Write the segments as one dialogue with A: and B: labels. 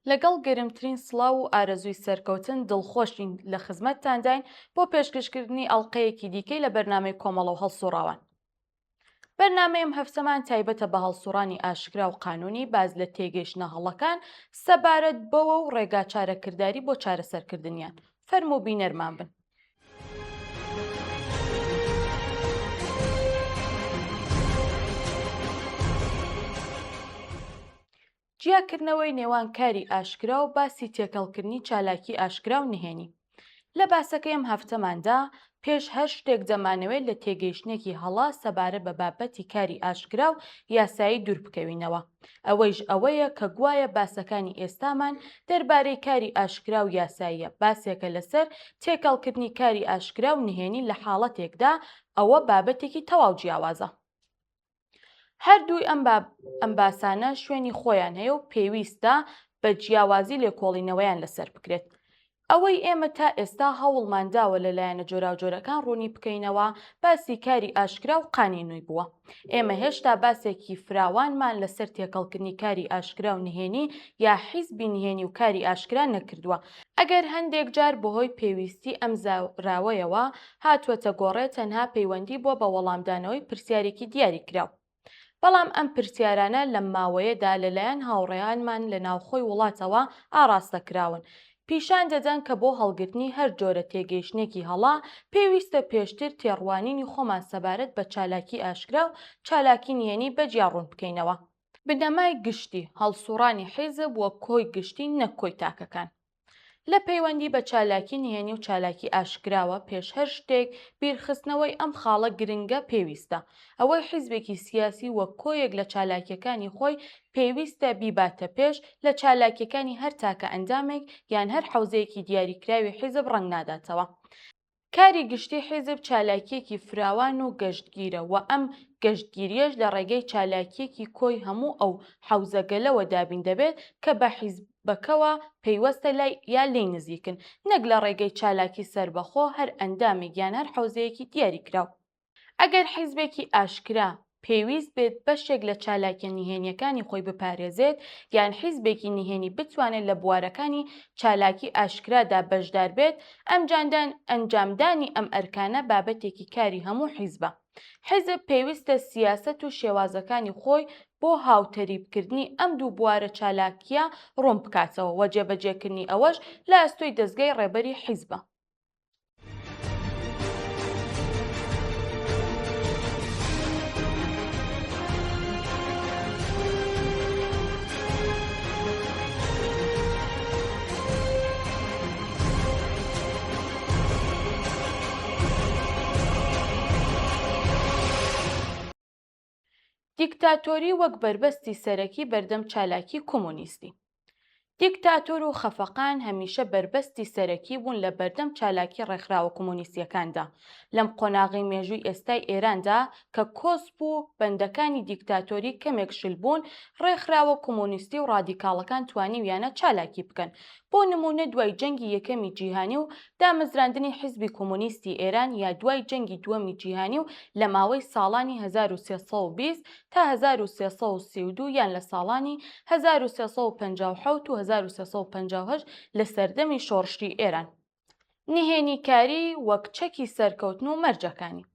A: لەگەڵ گەرمترین سڵاو و ئارەزووی سەرکەوتن دڵخۆشین لە خزمەتتانداین بۆ پێشکەشکردنی ئەڵقەیەکی دیکەی لە بەرنامەی کۆمەڵە و هەڵسوڕاوان. بەرنامەی ئەم هەفتەمان تایبەتە بە هەڵسوڕانی ئاشکرا و قانونی باس لە تێگەیشتنە هەڵەکان سەبارەت بەوە و ڕێگاچارە کرداری بۆ چارەسەرکردنیان. فەرموو بینەرمان بن. جیاکردنەوەی نێوان کاری ئاشکرا و باسی تێکەڵکردنی چالاکی ئاشکرا و نهێنی. لە باسەکەی ئەم هەفتەماندا، پێش هەر شتێک دەمانەوێت لە تێگەیشتنێکی هەڵە سەبارەت بە بابەتی کاری ئاشکرا و یاسایی دوور بکەوینەوە. ئەوەیش ئەوەیە کە گوایە باسەکانی ئێستامان دەربارەی کاری ئاشکرا و یاساییە، باسێکە لەسەر تێکەڵکردنی کاری ئاشکرا و نهێنی لە حاڵەتێکدا ئەوە بابەتێکی تەواو جیاوازە. هەردووی ئەم ئەم باسانە شوێنی خۆیان هەیە و پێویستە بە جیاوازی لێکۆڵینەوەیان لەسەر بکرێت. ئەوەی ئێمە تا ئێستا هەوڵمان داوە لە لایەنە جۆراوجۆرەکان ڕوونی بکەینەوە باسی کاری ئاشکرا و قانینوی بووە. ئێمە هێشتا باسێکی فراوانمان لەسەر تێکەڵکردنی کاری ئاشکرا و نهێنی یا حیزبی نهێنی و کاری ئاشکرا نەکردووە. ئەگەر هەندێک جار بەهۆی پێویستی ئەم زاراوەیەوە هاتووەتە گۆڕێ تەنها پەیوەندی بووە بە وەڵامدانەوەی پرسیارێکی دیاریکراو. بەڵام ئەم پرسیارانە لەم ماوەیەدا لەلایەن هاوڕێیانمان لە ناوخۆی وڵاتەوە ئاڕاستە کراون، پیشان دەدەن کە بۆ هەڵگرتنی هەر جۆرە تێگەیشتنێکی هەڵە، پێویستە پێشتر تێڕوانینی خۆمان سەبارەت بە چالاکی ئاشکرا و چالاکی نهێنی بەجیا ڕوون بکەینەوە. بنەمای گشتی، هەڵسوڕانی حیزب وەک کۆی گشتی نەک کۆی تاکەکان. لە پەیوەندی بە چالاکی نهێنی و چالاکی ئاشکراوە پێش هەر شتێک بیرخستنەوەی ئەم خاڵە گرنگە پێویستە. ئەوەی حیزبێکی سیاسی وەک کۆیەک لە چالاکیەکانی خۆی پێویستە بیباتە پێش لە چالاکیەکانی هەر تاکە ئەندامێک یان هەر حەوزەیەکی دیاریکراوی حیزب ڕەنگ ناداتەوە. کاری گشتی حیزب چالاکییەکی فراوان و گشتگیرە و ئەم گشتگیرییەش لە ڕێگەی چالاکییەکی کۆی هەموو ئەو حەوزەگەلەوە دابین دەبێت کە بە حیزبەکەوە پەیوەستە لای یا لێی نزیکن، نەک لە ڕێگەی چالاکی سەربەخۆ هەر ئەندامێک یان هەر حەوزەیەکی دیاریکراو. ئەگەر حیزبێکی ئاشکرا پێویست بێت بەشێک لە چالاکیە نهێنیەکانی خۆی بپارێزێت یان حیزبێکی نهێنی بتوانێت لە بوارەکانی چالاکی ئاشکرادا بەشدار بێت، ئەنجامدانی ئەم ئەرکانە بابەتێکی کاری هەموو حیزبە. حیزب پێویستە سیاسەت و شێوازەکانی خۆی بۆ هاوتەریبکردنی ئەم دوو بوارە چالاکیە ڕوون بکاتەوە و جێبەجێکردنی ئەوەش لە ئەستۆی دەزگای ڕێبەری حیزبە. دیکتاتۆری وەک بەربەستی سەرەکی بەردەم چالاکی کۆمۆنیستی. دیکتاتۆر و خەفەقان هەمیشە بەربەستی سەرەکی بوون لە بەردەم چالاکی ڕێکخراوە کۆمۆنیستییەکاندا. لەم قۆناغەی مێژووی ئێستای ئێراندا کە کۆسپ و بەندەکانی دیکتاتۆری کەمێک شل بوون، ڕێکخراوە کۆمۆنیستی و ڕادیکاڵەکان توانیویانە چالاکی بکەن. بۆ نموونە دوای جەنگی یەکەمی جیهانی و دامەزراندنی حیزبی کۆمۆنیستی ئێران یا دوای جەنگی دووەمی جیهانی و لە ماوەی ساڵانی 1320 تا 1332 یان لە ساڵانی 1357 و 1358 لە سەردەمی شۆڕشی ئێران. نهێنیکاری وەک چەکی سەرکەوتن و مەرجەکانی.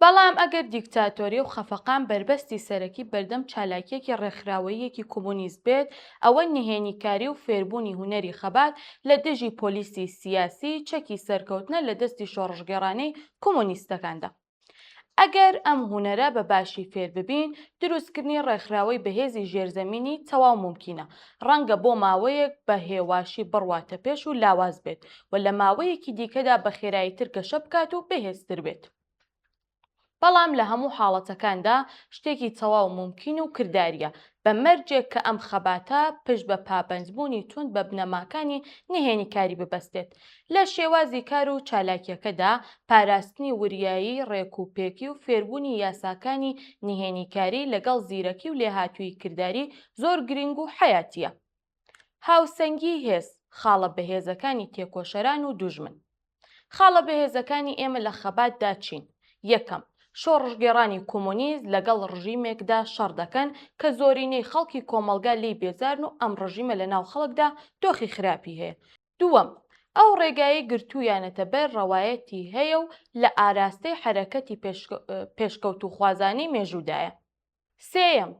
A: بەڵام ئەگەر دیکتاتۆری و خەفەقان بەربەستی سەرەکی بەردەم چالاکییەکی ڕێکخراوەییەکی کۆمۆنیست بێت، ئەوە نهێنیکاری و فێربوونی هونەری خەبات لە دژی پۆلیسی سیاسی چەکی سەرکەوتنە لە دەستی شۆڕشگێڕانەی کۆمۆنیستەکاندا. ئەگەر ئەم هونەرە بە باشی فێر ببین، دروستکردنی ڕێکخراوەی بەهێزی ژێرزەمینی تەواو مومکینە. ڕەنگە بۆ ماوەیەک بە هێواشی بڕواتە پێش و لاواز بێت و لە ماوەیەکی دیکەدا بە خێراییتر گەشە بکات و بەهێزتر بێت. بەڵام لە هەموو حاڵەتەکاندا شتێکی تەواو مومکین و کردارییە، بە مەرجێک کە ئەم خەباتە پشت بە پابەندبوونی توند بە بنەماکانی نهێنیکاری ببەستێت. لە شێوازی کار و چالاکییەکەدا، پاراستنی وریایی، ڕێکوپێکی و فێربوونی یاساکانی نهێنیکاری لەگەڵ زیرەکی و لێهاتوویی کرداری زۆر گرنگ و حەیاتییە. هاوسەنگیی هێز، خاڵە بەهێزەکانی تێکۆشەران و دوژمن. خاڵە بەهێزەکانی ئێمە لە خەباتدا چین؟ یەکەم، شۆڕشگێڕانی کۆمۆنیست لەگەڵ ڕژیمێکدا شەڕ دەکەن کە زۆرینەی خەڵکی کۆمەڵگا لێی بێزارن و ئەم ڕژیمە لەناو خەڵکدا دۆخی خراپی هەیە. دووەم، ئەو ڕێگایەی گرتوویانەتە بەر ڕەوایەتی هەیە و لە ئاراستەی حەرەکەتی پێشکەوتووخوازانەی مێژوودایە. سێیەم،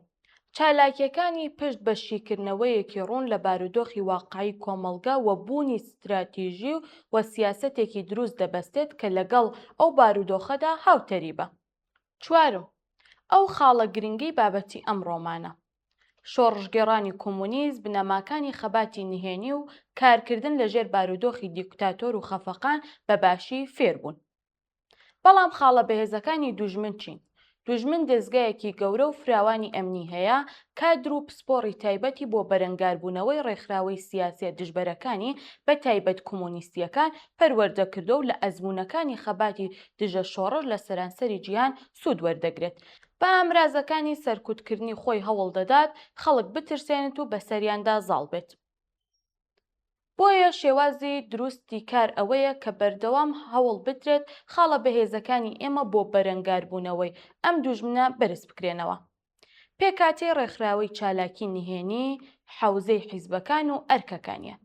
A: چالاکییەکانی پشت بە شیکردنەوەیەکی ڕوون لە بارودۆخی واقعی کۆمەڵگە و بوونی ستراتیژی و سیاسەتێکی دروست دەبەستێت کە لەگەڵ ئەو بارودۆخەدا هاوتەریبە. چوارم، ئەو خاڵە گرنگەی بابەتی ئەمڕۆمانە، شۆڕشگێڕانی کۆمۆنیست بنەماکانی خەباتی نهێنی و کارکردن لەژێر بارودۆخی دیکتاتۆر و خەفەقان بە باشی فێر بوون. بەڵام خاڵە بەهێزەکانی دوژمن چین؟ دوژمن دەزگایەکی گەورە و فراوانی ئەمنی هەیە، کادر و پسپۆڕی تایبەتی بۆ بەرەنگاربوونەوەی ڕێکخراوەی سیاسیە دژبەرەکانی بە تایبەت کۆمۆنیستییەکان پەروەردە کردووە و لە ئەزموونەکانی خەباتی دژە شۆڕش لە سەرانسەری جیهان سوود وەردەگرێت. بە ئامرازەکانی سەرکوتکردنی خۆی هەوڵ دەدات خەڵک بترسێنێت و بەسەریاندا زاڵ بێت. بۆیە شێوازی دروستی کار ئەوەیە کە بەردەوام هەوڵ بدرێت خاڵە بەهێزەکانی ئێمە بۆ بەرەنگاربوونەوەی ئەم دوژمنە بەرز بکرێنەوە. پێکهاتەی ڕێکخراوەی چالاکی نهێنی، حەوزەی حیزبەکان و ئەرکەکانیان.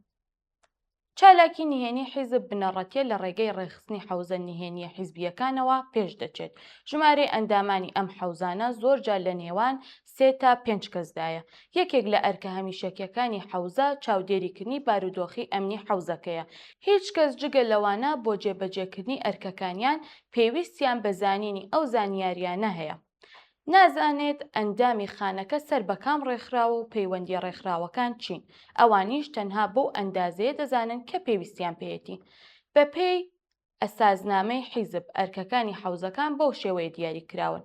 A: چالاکی نهێنی حیزب بنەڕەتیە لە ڕێگەی ڕێکخستنی حەوزە نهێنیە حیزبیەکانەوە پێش دەچێت. ژمارەی ئەندامانی ئەم حەوزانە زۆرجار لە نێوان سێ تا پێنج کەسدایە. یەکێک لە ئەرکە هەمیشەکیەکانی حەوزە چاودێریکردنی بارودۆخی ئەمنی حەوزەکەیە. هیچ کەس جگە لەوانە بۆ جێبەجێکردنی ئەرکەکانیان پێویستیان بە زانینی ئەو زانیاریانە هەیە. نازانێت ئەندامی خانەکە سەر بە کام ڕێکخراوە و پەیوەندیە ڕێکخراوەکان چین، ئەوانیش تەنها بەو ئەندازەیە دەزانن کە پێویستیان پێیەتی. بەپێی ئەساسنامەی حیزب ئەرکەکانی حەوزەکان بەو شێوەیە دیاری کراون.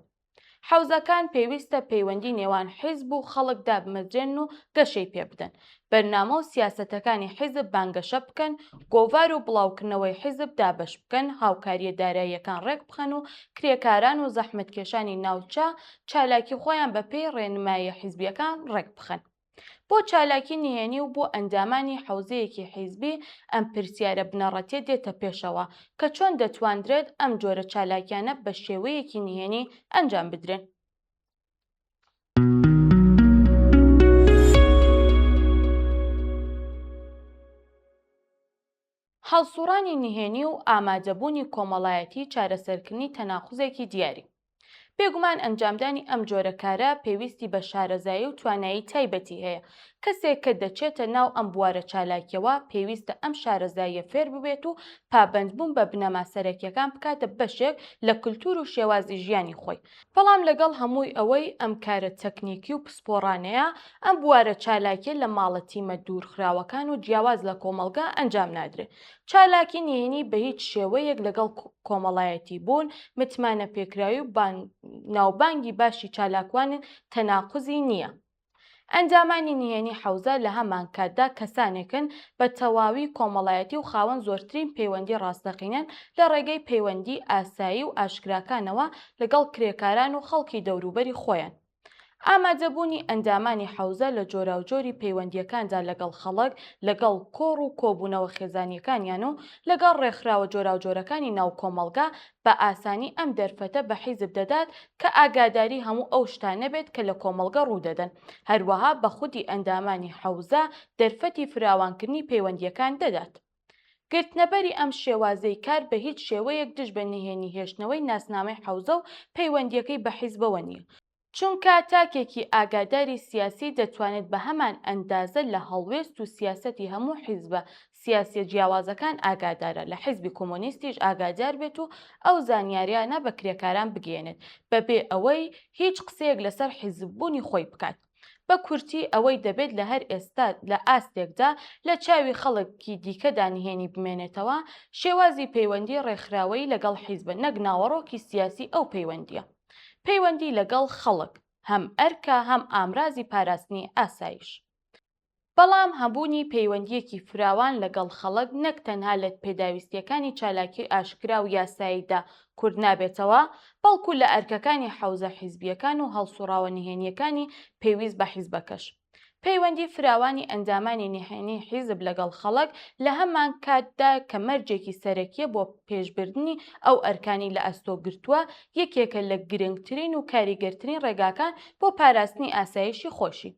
A: حەوزەکان پێویستە پەیوەندی نێوان حیزب و خەڵک دابمەزرێنن و گەشەی پێ بدەن، بەرنامە و سیاسەتەکانی حیزب بانگەشە بکەن، گۆڤار و بڵاوکردنەوەی حیزب دابەش بکەن، هاوکارییە داراییەکان ڕێک بخەن و کرێکاران و زەحمەتکێشانی ناوچە چالاکی خۆیان بە پێی ڕێنماییە حیزبییەکان ڕێک بخەن. بۆ چالاکی نهێنی و بۆ ئەندامانی حەوزەیەکی حیزبی ئەم پرسیارە بنەڕەتیە دێتە پێشەوە کە چۆن دەتواندرێت ئەم جۆرە چالاکیانە بە شێوەیەکی نهێنی ئەنجام بدرێن؟ هەڵسوڕانی نهێنی و ئامادەبوونی کۆمەڵایەتی چارەسەرکردنی تەناقوزێکی دیاری. بێگومان ئەنجامدانی ئەم جۆرە کارە پێویستی بە شارەزایی و توانایی تایبەتی هەیە، کەسێک کە دەچێتە ناو ئەم بوارە چالاکیەوە پێویستە ئەم شارەزاییە فێر ببێت و پابەندبوون بە بنەما سەرەکیەکان بکاتە بەشێک لە کلتور و شێوازی ژیانی خۆی. بەڵام لەگەڵ هەمووی ئەوەی ئەم کارە تەکنیکی و پسپۆڕانەیە، ئەم بوارە چالاکیە لە ماڵە تیمە دوورخراوەکان و جیاواز لە کۆمەڵگا ئەنجام نادرێت. چالاکی نهێنی بە هیچ شێوەیەک لەگەڵ کۆمەڵایەتی بوون، متمانەپێکراوی و ناوبانگی باشی چالاکوان تەناقوزی نییە. ئەندامانی نهێنی حەوزە لە هەمانکاتدا کەسانێکن بە تەواوی کۆمەڵایەتی و خاوەن زۆرترین پەیوەندی ڕاستەقینەن لە ڕێگەی پەیوەندی ئاسایی و ئاشکراکانەوە لەگەڵ کرێکاران و خەڵکی دەوروبەری خۆیان. ئامادەبوونی ئەندامانی حەوزە لە جۆراوجۆری پەیوەندییەکاندا لەگەڵ خەڵک، لەگەڵ کۆڕ و کۆبوونەوە خێزانییەکانیان و لەگەڵ ڕێکخراوە جۆراوجۆرەکانی ناو کۆمەڵگا بە ئاسانی ئەم دەرفەتە بە حیزب دەدات کە ئاگاداری هەموو ئەو شتانە بێت کە لە کۆمەڵگە ڕوودەدەن، هەروەها بە خودی ئەندامانی حەوزە دەرفەتی فراوانکردنی پەیوەندییەکان دەدات. گرتنەبەری ئەم شێوازەی کار بە هیچ شێوەیەک دژ بە نهێنی هێشتنەوەی ناسنامەی حەوزە و پەیوەندییەکەی بە حیزبەوە نییە، چونکە تاکێکی ئاگاداری سیاسی دەتوانێت بە هەمان ئەندازە لە هەڵوێست و سیاسەتی هەموو حیزبە سیاسیە جیاوازەکان ئاگادارە، لە حیزبی کۆمۆنیستیش ئاگادار بێت و ئەو زانیاریانە بە کرێکاران بگەیەنێت بەبێ ئەوەی هیچ قسەیەک لەسەر حیزببوونی خۆی بکات. بە کورتی ئەوەی دەبێت لە هەر ئێستا لە ئاستێکدا لە چاوی خەڵکی دیکەدا نهێنی بمێنێتەوە، شێوازی پەیوەندی ڕێکخراوەیی لەگەڵ حیزبە نەک ناوەڕۆکی سیاسی ئەو پەیوەندییە. پەیوەندی لەگەڵ خەڵک، هەم ئەرکە هەم ئامرازی پاراستنی ئاسایش. بەڵام هەبوونی پەیوەندییەکی فراوان لەگەڵ خەڵک نەک تەنها لە پێداویستییەکانی چالاکیی ئاشکرا و یاساییدا کورت نابێتەوە، بەڵکو لە ئەرکەکانی حەوزە حیزبییەکان و هەڵسوڕاوە نهێنییەکانی پەیویست بە حیزبەکەش. پەیوەندی فراوانی ئەندامانی نهێنی حیزب لەگەڵ خەڵک لە هەمانکاتدا کە مەرجێکی سەرەکیە بۆ پێشبردنی ئەو ئەرکانەی لە ئەستۆ گرتووە، یەکێکە لە گرنگترین و کاریگەرترین ڕێگاکان بۆ پاراستنی ئاسایشی خۆشی.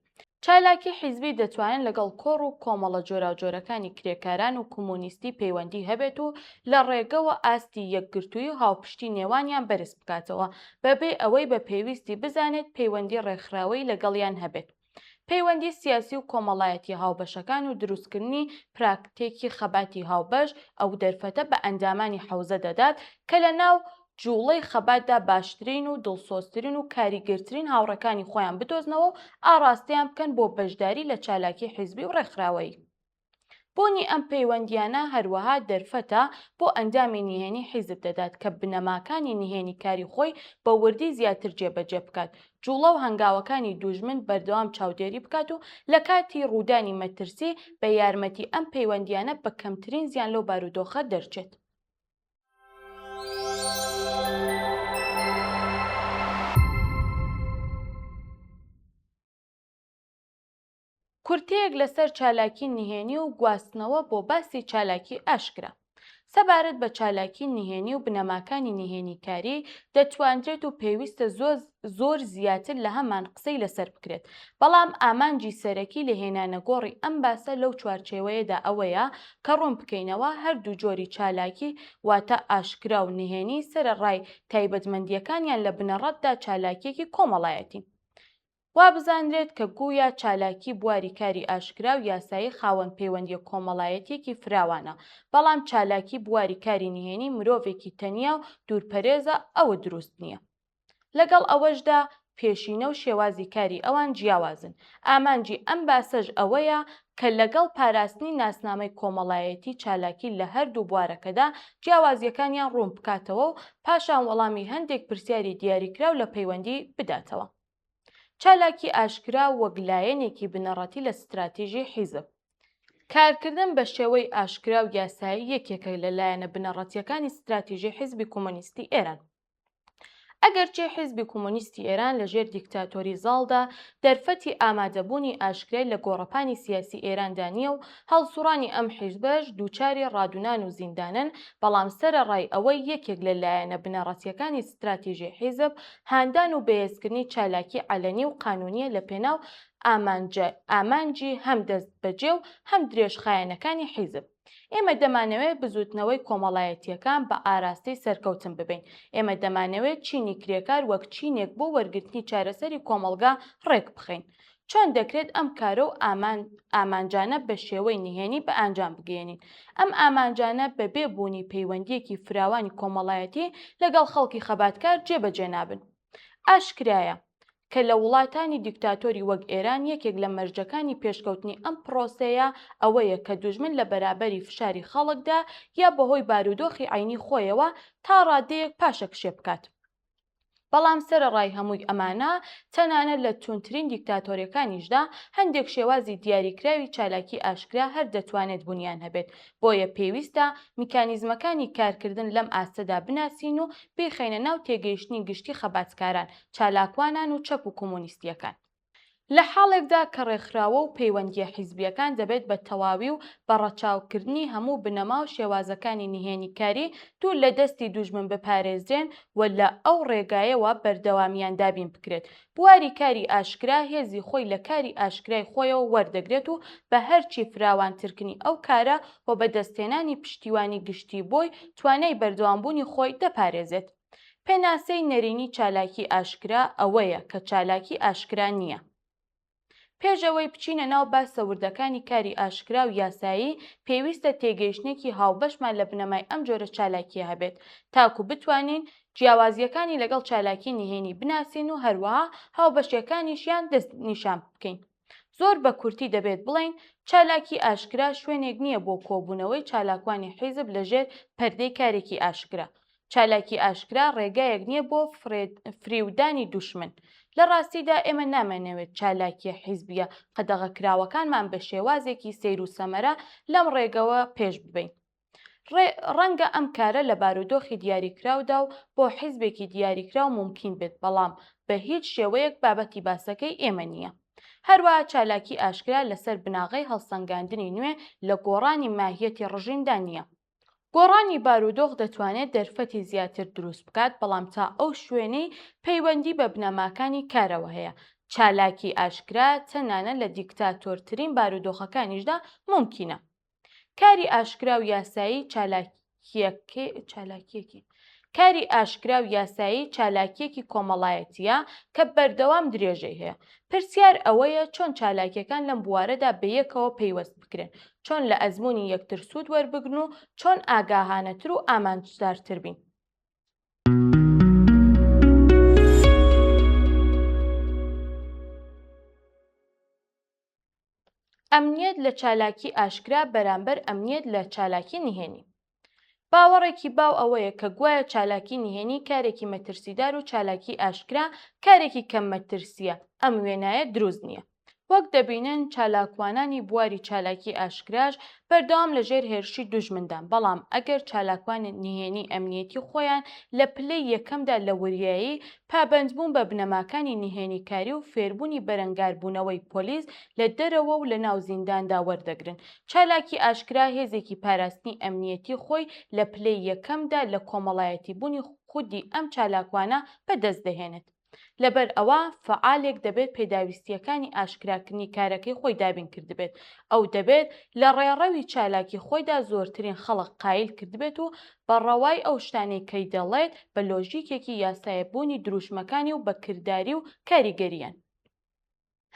A: چالاکی حیزبی دەتوانێت لەگەڵ کۆڕ و کۆمەڵە جۆراوجۆرەکانی کرێکاران و کۆمۆنیستی پەیوەندی هەبێت و لە ڕێگەوە ئاستی یەکگرتوویی و هاوپشتی نێوانیان بەرز بکاتەوە بەبێ ئەوەی بە پێویستی بزانێت پەیوەندی ڕێکخراوەیی لەگەڵیان هەبێت. پەیوەندی سیاسی و کۆمەڵایەتی هاوبەشەکان و دروستکردنی پراکتێکی خەباتی هاوبەش ئەو دەرفەتە بە ئەندامانی حەوزە دەدات کە لە ناو جوڵەی خەباتدا باشترین و دڵسۆزترین و کاریگەرترین هاوڕێکانی خۆیان بدۆزنەوە و ئاڕاستەیان بکەن بۆ بەشداری لە چالاکی حیزبی و ڕێکخراوەیی. بوونی ئەم پەیوەندییانە هەروەها دەرفەتە بۆ ئەندامی نهێنی حیزب دەدات کە بنەماکانی نهێنیکاری خۆی بە وردی زیاتر جێبەجێ بکات، جوڵە و هەنگاوەکانی دوژمن بەردەوام چاودێری بکات و لە کاتی ڕوودانی مەترسی بە یارمەتی ئەم پەیوەندییانە بە کەمترین زیان لەو بارودۆخە دەرچێت. کورتەیەک لەسەر چالاکی نهێنی و گواستنەوە بۆ باسی چالاکی ئاشکرا. سەبارەت بە چالاکی نهێنی و بنەماکانی نهێنیکاری، دەتواندرێت و پێویستە زۆر زیاتر لە هەمان قسەی لەسەر بکرێت. بەڵام ئامانجی سەرەکی لە هێنانەگۆڕی ئەم باسە لەو چوارچێوەیەدا ئەوەیە کە ڕوون بکەینەوە هەردوو جۆری چالاکی واتە ئاشکرا و نهێنی سەرەڕای تایبەتمەندییەکانیان لە بنەڕەتدا چالاکییەکی کۆمەڵایەتین. وا بزانرێت کە گویا چالاکی بواری کاری ئاشکرا و یاسایی خاوەن پەیوەندیە کۆمەڵایەتیەکی فراوانە، بەڵام چالاکی بواری کاری نهێنی مرۆڤێکی تەنیا و دوورپەرێزە ئەوە دروست نیە. لەگەڵ ئەوەشدا پێشینە و شێوازی کاری ئەوان جیاوازن. ئامانجی ئەم باسەش ئەوەیە کە لەگەڵ پاراستنی ناسنامەی کۆمەڵایەتی چالاکی لە هەردوو بوارەکەدا جیاوازیەکانیان ڕوون بکاتەوە و پاشان وەڵامی هەندێک پرسیاری دیاریکراو لە پەیوەندی بداتەوە. چالاکی ئاشکرا وەک لایەنێکی بنەڕەتی لە ستراتیژی حیزب. کارکردن بە شێوەی ئاشکرا و یاسایی یەکێکە لە لایەنە بنەڕەتییەکانی ستراتیژی حیزبی کۆمۆنیستی ئێران. ئەگەرچی حیزبی کۆمۆنیستی ئێران لە ژێر دیکتاتۆری زاڵدا دەرفەتی ئامادەبوونی ئاشکرای لە گۆڕەپانی سیاسی ئێراندا نییە و هەڵسوڕانی ئەم حیزبەش دووچاری ڕادونان و زیندانن، بەڵام سەرەڕای ئەوەی یەکێک لە لایەنە بنەڕەتییەکانی ستراتیژی حیزب هاندان و بەهێزکردنی چالاکی عەلەنی و قانوونییە لە پێناو ئامانجی هەم دەستبەجێ و هەم درێژخایەنەکانی حیزب. ئێمە دەمانەوێت بزووتنەوەی کۆمەڵایەتییەکان بە ئاراستەی سەرکەوتن ببەین. ئێمە دەمانەوێت چینی کرێکار وەک چینێک بۆ وەرگرتنی چارەسەری کۆمەڵگا ڕێکبخەین. چۆن دەکرێت ئەم کارە و ئامانجانە بە شێوەی نهێنی بە ئانجام بگەیەنین؟ ئەم ئامانجانە بە بێ بوونی پەیوەندییەکی فراوانی کۆمەڵایەتی لەگەڵ خەڵکی خەباتکار جێبەجێ نابن. ئاشکرایە، کە لە وڵاتانی دیکتاتۆری وەک ئێران یەکێک لە مەرجەکانی پێشکەوتنی ئەم پڕۆسەیە ئەوەیە کە دوژمن لە بەرابەری فشاری خەڵکدا یا بەهۆی بارودۆخی عەینی خۆیەوە تا ڕادەیەک پاشەکشێ بکات. بەڵام سەرەڕای هەمووی ئەمانە، تەنانەت لە توندترین دیکتاتۆریەکانیشدا هەندێک شێوازی دیاریکراوی چالاکی ئاشکرا هەر دەتوانێت بونیان هەبێت، بۆیە پێویستە میکانیزمەکانی کارکردن لەم ئاستەدا بناسین و بیخەینە ناو تێگەیشتنی گشتی خەباتکاران، چالاکوانان و چەپ و کۆمۆنیستییەکان. لە حاڵێکدا کە ڕێکخراوە و پەیوەندییە حیزبییەکان دەبێت بە تەواوی و بە ڕەچاوکردنی هەموو بنەما و شێوازەکانی نهێنیکاری دوور لە دەستی دوژمن بپارێزرێن و لە ئەو ڕێگایەوە بەردەوامییان دابین بکرێت، بواری کاری ئاشکرا هێزی خۆی لە کاری ئاشکرای خۆیەوە وەردەگرێت و بە هەرچی فراوانترکنی ئەو کارە و بەدەستهێنانی پشتیوانی گشتی بۆی، توانای بەردەوامبوونی خۆی دەپارێزێت. پێناسەی نەرێنی چالاکی ئاشکرا ئەوەیە کە چالاکی ئاشکرا نییە. پێش ئەوەی بچینە ناو باسە وردەکانی کاری ئاشکرا و یاسایی، پێویستە تێگەیشتنێکی هاوبەشمان لە بنەمای ئەم جۆرە چالاکییە هەبێت، تاکو بتوانین جیاوازییەکانی لەگەڵ چالاکی نهێنی بناسین و هەروەها هاوبەشییەکانیشیان دەستنیشان بکەین. زۆر بە کورتی دەبێت بڵێین، چالاکی ئاشکرا شوێنێک نییە بۆ کۆبوونەوەی چالاکوانی حیزب لە ژێر پەردەی کارێکی ئاشکرا. چالاکی ئاشکرا ڕێگایەک نییە بۆ فریودانی دوشمن. لە ڕاستیدا ئێمە نامانەوێت چالاکییە حیزبییە قەدەغەکراوەکانمان بە شێوازێکی سەیر و سەمەرە لەم ڕێگەوە پێش ببەین. ڕەنگە ئەم کارە لە بارودۆخی دیاریکراودا و بۆ حیزبێکی دیاریکراو مومکین بێت، بەڵام بە هیچ شێوەیەک بابەتی باسەکەی ئێمە نییە. هەروەها چالاکی ئاشکرا لەسەر بناغەی هەڵسەنگاندنی نوێ لە گۆڕانی ماهیەتی ڕژیمدا نییە. گۆڕانی بارودۆخ دەتوانێت دەرفەتی زیاتر دروست بکات، بەڵام تا ئەو شوێنەی پەیوەندی بە بنەماکانی کارەوە هەیە، چالاکی ئاشکرا تەنانەت لە دیکتاتۆرترین بارودۆخەکانیشدا مومکینە. کاری ئاشکرا و یاسایی چالاکییەکی کاری ئاشکرا و یاسایی چالاکییەکی کۆمەڵایەتییە کە بەردەوام درێژەی هەیە. پرسیار ئەوەیە چۆن چالاکییەکان لەم بوارەدا بەیەکەوە پەیوەست بکرێن، چۆن لە ئەزموونی یەکتر سوود وەربگرن و چۆن ئاگاهانەتر و ئامانجدارتر بین. ئەمنیەت لە چالاکی ئاشکرا بەرامبەر ئەمنیەت لە چالاکی نهێنی. باوەڕێکی باو ئەوەیە کە گوایە چالاکی نهێنی کارێکی مەترسیدار و چالاکی ئاشکرا کارێکی کەم مەترسییە، ئەم وێنایە دروست نییە. وەک دەبینن چالاکوانانی بواری چالاکی ئاشکراش بەردەوام لە ژێر هێرشی دوژمندان، بەڵام ئەگەر چالاکوانی نهێنی ئەمنیەتی خۆیان لە پلەی یەکەمدا لە وریایی، پابەندبوون بە بنەماکانی نهێنیکاری و فێربوونی بەرەنگاربوونەوەی پۆلیس لە دەرەوە و لە ناو زینداندا وەردەگرن، چالاکی ئاشکرا هێزێکی پاراستنی ئەمنیەتی خۆی لە پلەی یەکەمدا لە کۆمەڵایەتیبوونی خودی ئەم چالاکوانە بەدەست دەهێنێت. لەبەر ئەوە فەعالێک دەبێت پێداویستییەکانی ئاشکراکردنی کارەکەی خۆی دابین کردبێت، ئەو دەبێت لە ڕێڕەوی چالاکی خۆیدا زۆرترین خەڵک قایل کردبێت و بە ڕەوای ئەو شتانەی کەی دەڵێت بە لۆژیکێکی یاسایەبوونی دروشمەکانی و بە کرداری و کاریگەرییان.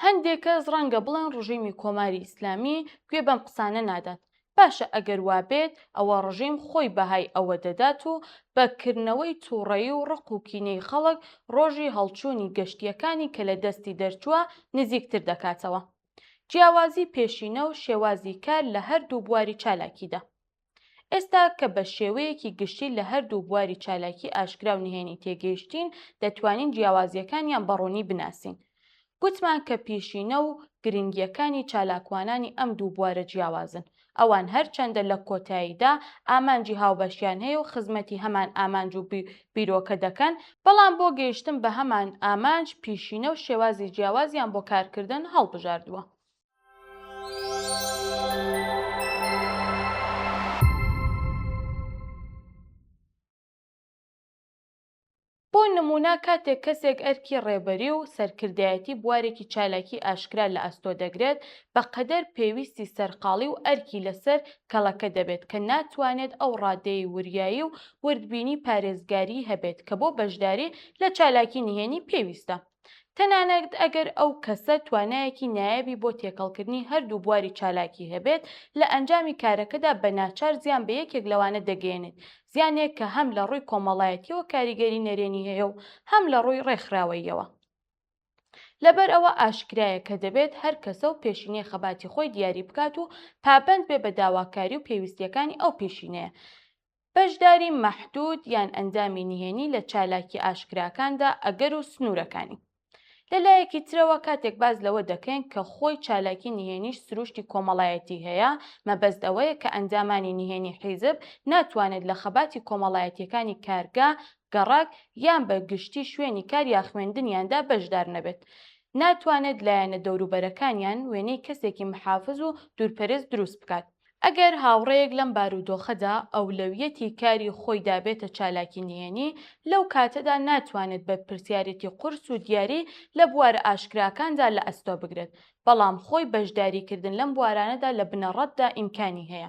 A: هەندێک کەس ڕەنگە بڵێن ڕژیمی کۆماری ئیسلامی گوێ بەم قسانە نادات. باشە ئەگەر وابێت ئەوە ڕژیم خۆی بەهای ئەوە دەدات و بە کردنەوەی توڕەیی و ڕق و کینەی خەڵک ڕۆژی هەڵچوونی گەشتییەکانی کە لە دەستی دەرچووە نزیکتر دەکاتەوە. جیاوازی پێشینە و شێوازی کار لە هەردوو بواری چالاکیدا. ئێستا کە بە شێوەیەکی گشتی لە هەردوو بواری چالاکی ئاشکرا و نهێنی تێگەیشتین، دەتوانین جیاوازییەکانیان بە ڕوونی بناسین. گوتمان کە پیشینە و گرنگییەکانی چالاکوانانی ئەم دوو بوارە جیاوازن. ئەوان هەرچەندە لە کۆتاییدا ئامانجی هاوبەشیان هەیە و خزمەتی هەمان ئامانج و بیرۆکە دەکەن، بەڵام بۆ گەیشتن بە هەمان ئامانج پیشینە و شێوازی جیاوازیان بۆ کارکردن هەڵبژاردووە. بۆ نموونە کاتێک کەسێک ئەرکی ڕێبەری و سەرکردایەتی بوارێکی چالاکی ئاشکرا لە ئەستۆ دەگرێت، بە قەدەر پێویستی سەرقاڵی و ئەرکی لەسەر کەڵەکە دەبێت کە ناتوانێت ئەو ڕادەیەی وریایی و وردبینی پارێزگاریی هەبێت کە بۆ بەشداری لە چالاکی نهێنی پێویستە. تەنانەت ئەگەر ئەو کەسە توانایەکی نایابی بۆ تێکەڵکردنی هەردوو بواری چالاکی هەبێت، لە ئەنجامی کارەکەدا بە ناچار زیان بە یەکێک لەوانە دەگەیەنێت، زیانێک کە هەم لە ڕووی کۆمەڵایەتییەوە کاریگەری نەرێنی هەیە و هەم لە ڕووی ڕێکخراوەییەوە. لەبەر ئەوە ئاشکرایە کە دەبێت هەر کەسە و پێشینەی خەباتی خۆی دیاری بکات و پابەند بێ بە داواکاری و پێویستییەکانی ئەو پێشینەیە. بەشداری مەحدود یان ئەندامی نهێنی لە چالاکیە ئاشکراکاندا ئەگەر و سنوورەکانی. لە لایەکی ترەوە کاتێک باس لەوە دەکەین کە خۆی چالاکی نهێنیش سروشتی کۆمەڵایەتی هەیە، مەبەست ئەوەیە کە ئەندامانی نهێنی حیزب ناتوانێت لە خەباتی کۆمەڵایەتیەکانی کارگە، گەڕەک یان بە گشتی شوێنی کار یا خوێندنیاندا بەشدار نەبێت. ناتوانێت لایەنە دەوروبەرەکانیان وێنەی کەسێکی محافز و دوورپەرێز دروست بکات. ئەگەر هاوڕێیەک لەم بارودۆخەدا ئەولەویەتی کاری خۆی دابێتە چالاکی نهێنی، لەو کاتەدا ناتوانێت بەرپرسیارێتی قورس و دیاری لە بوارە ئاشکراکاندا لە ئەستۆ بگرێت، بەڵام خۆی بەشداریکردن لەم بوارانەدا لە بنەڕەتدا ئیمکانی هەیە.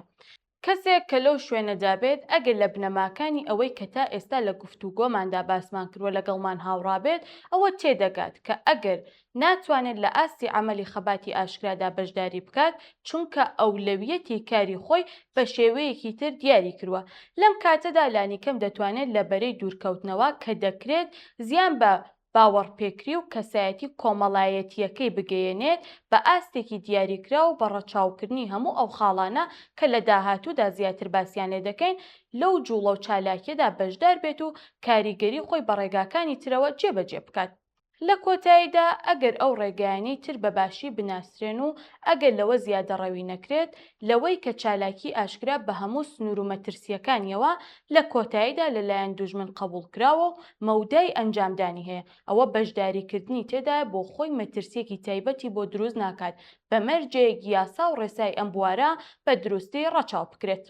A: کەسێک کە لەو شوێنەدا بێت، ئەگەر لە بنەماکانی ئەوەی کە تا ئێستا لە گفتوگۆماندا باسمان کردووە لەگەڵمان هاوڕا بێت، ئەوە تێدەگات کە ئەگەر ناتوانێت لە ئاستی عەمەلی خەباتی ئاشکرادا بەشداری بکات، چونکە ئەولەویەتی کاری خۆی بە شێوەیەکی تر دیاری کروە. لەم کاتەدا لانیکەم دەتوانێت لە بەرەی دوورکەوتنەوە کە دەکرێت زیان بە باوەڕپێکری و کەسایەتی کۆمەڵایەتییەکەی بگەیەنێت بە ئاستێکی دیاریکراو و بە ڕەچاوکردنی هەموو ئەو خاڵانە کە لە داهاتوودا زیاتر باسیان لێدەکەین لەو جوڵە و چالاکیەدا بەشدار بێت و کاریگەری خۆی بە ڕێگاکانی ترەوە جێبەجێ بکات. لە کۆتاییدا ئەگەر ئەو ڕێگایانەی تر بە باشی بناسرێن و ئەگەر لەوە زیادەڕەوی نەکرێت لەوەی کە چالاکی ئاشکرا بە هەموو سنوور و مەترسییەکانیەوە لە کۆتاییدا لە لایەن دوژمن قەبووڵکراوە و مەودای ئەنجامدانی هەیە ئەوە بەشداریکردنی تێدایە بۆ خۆی مەترسییەکی تایبەتی بۆ دروست ناکات بە مەرجێک یاسا و ڕێسای ئەم بوارە بە دروستی ڕەچاو بکرێت.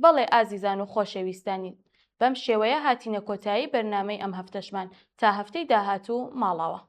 A: بەڵێ ئازیزان و خۆشەویستانی بەم شێوەیە هاتینە کۆتایی بەرنامەی ئەم هەفتەشمان تا هەفتەی داهاتوو ماڵاوا.